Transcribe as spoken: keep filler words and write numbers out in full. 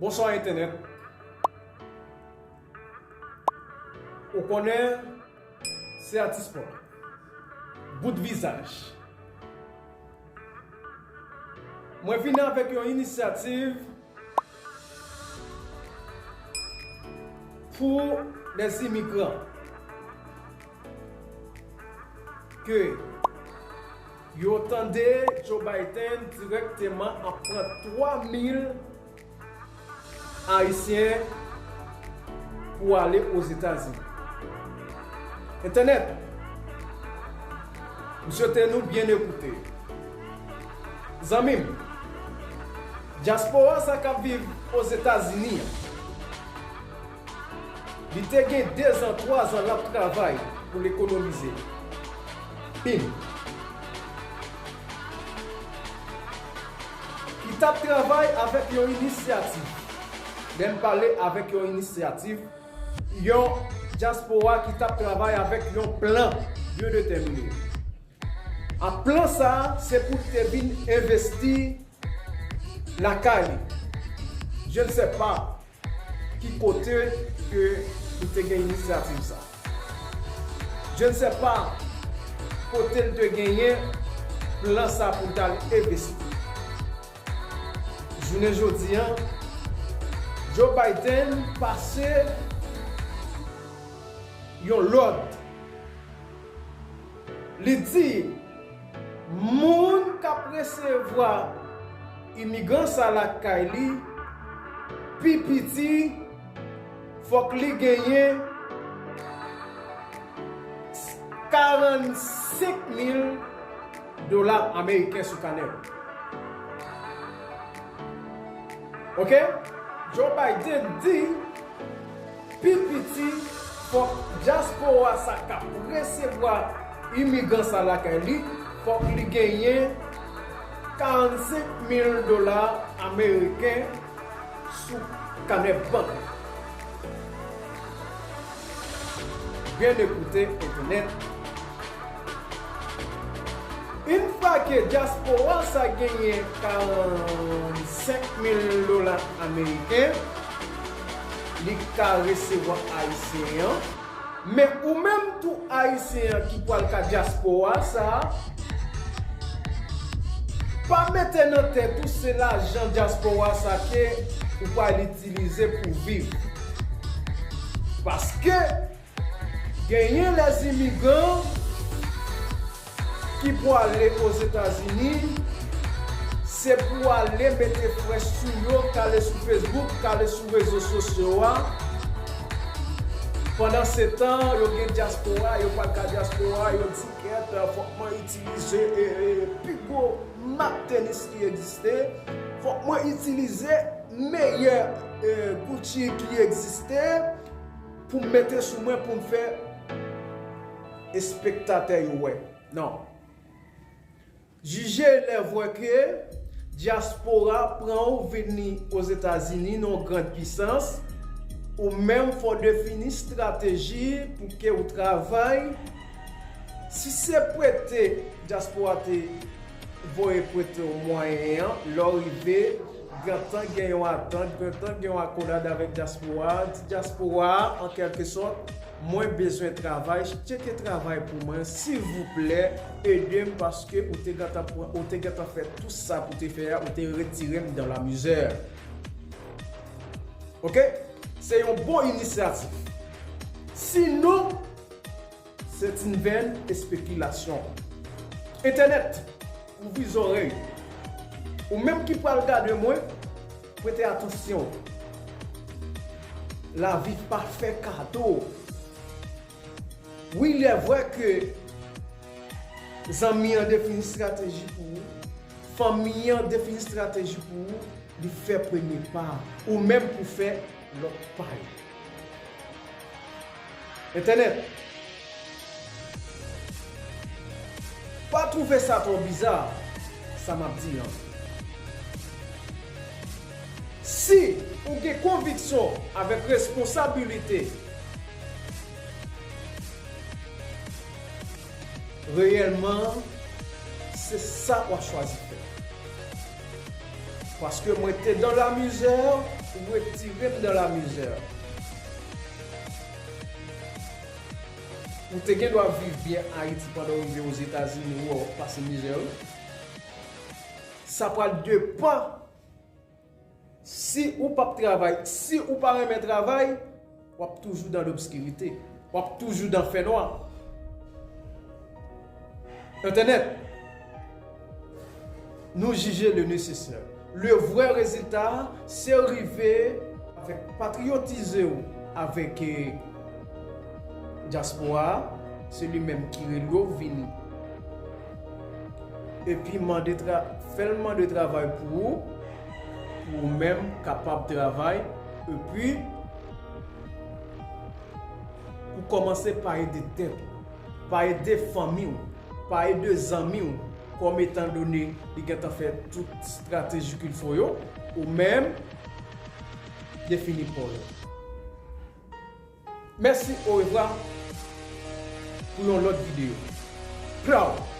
Bonswa entènèt. Ou konnen se atis pa w. Bout vizaj. Mwen vin avèk yon inisyativ pou lèzimigran. Ke yo tande Joe Biden dirèkteman ap pran twa mil Ayisyen pou ale Ozetazini. Entènèt, m swete nou byen ekoute. Zanmi m, dyaspora sa k ap viv Ozetazini an, li te gen dezan, twazan l ap travay pou l ekonomize. Pim. Ki t ap travay avèk yon inisyativ. Lè m pale avèk yon inisyativ, yon dyaspora ki t ap travay avèk yon plan byen detèmine. A plan sa a, se pou l te vin envesti lakay li. Je ne sais pas ki kote ke li te gen inisyativ sa. Je ne sais pas kote l te genyen plan sa pou l t al envesti. Jounen jodi an, Joe Biden pase yon lòd. Li di, moun k ap resevwa imigran sa lakay li, pi piti, fòk li genyen karannsenk mil dola ameriken sou kanè l. Oke? Joe Biden di, pi piti, fòk dyaspora sa k ap resevwa imigran sa lakay li, fòk li genyen karannsenk mil dola ameriken sou kanè bank li. Byen ekoute entènèt. Yon fwa ke dyaspora sa genyen karannsenk mil dola ameriken, li ka resevwa Ayisyen an. Men ou menm tou Ayisyen an ki pral ka dyaspora sa, pa mete nan tèt ou se lajan dyaspora sa ke ou pral itilize pou viv. Paske genyen lèzimigran ki pwale Ozetazini, se pou ale mete frèch sou yo, k ale sou Facebook, k ale sou rezo sosyo a. Pandansetan, yo gen dyaspora, yo pa ka dyaspora, yo di, kèt, fòk mwen itilize, e, e, pi gwo mak tenis ki egziste, fòk mwen itilize meyè, e, Gucci ki egziste, pou m mete sou mwen, pou m fè espektatè yo wè. Non. Jije lè vwè ke dyaspora pran w vini Ozetazini nan yon grann pisans, ou menm fò w defini estrateji pou ke w travay. Si se prete dyaspora te voye prete w mwayen an, lè w rive, gentan gen yon atant, gentan gen yon akolad avèk dyaspora a, di dyaspora a, an kèlke sòt, mwen bezwen travay, tcheke travay pou mwen, silvouplè, ede m paske ou te gentan pran, ou te gentan fè tout sa pou te fè a, ou te retire m dans la misère. Oke? Se yon bon inisyativ. Sinon, c'est une vaine spéculation. Entènèt, ouvri zòrèy. Ou menm ki pral gade mwen, prete atansyon. Lavi pa fè kado. Wi, il est vrai que zanmi an defini estrateji pou ou, fanmi an defini estrateji pou ou, li fè premye pa, ou menm pou fè lòt pa yo. Entènèt, pa twouve sa twò biza, sa m ap di an. Si ou gen konviksyon avèk responsabilite, reyèlman, se sa w ap chwazi fè. Paske mwen te dans la misère, Ou retire m dans la misère. Ou te gen dwa viv byen Ayiti pandan w rive Ozetazini, ou wè w ap pase mizè, wi. Sa pral depann si ou p ap travay, si ou pa renmen travay, w ap toujou dans l'obscurité, w ap toujou dans fènwa. Entènèt, nou jije le nesesè. Le vrè rezilta, se rive avèk patriyotize w avèk, eh, dyaspora a, se li menm ki rele w vini. Epi mande tra-, fè l mande travay pou ou, pou ou menm kapab travay, epi pou kòmanse pa ede tèt ou, pa ede fanmi w, pa ede zanmi w, kòm etan done li gentan fè tout estrateji qu'il faut yo, ou menm, defini pa w yo. Mèsi, orevwa, pou yon lòt videyo. Proud!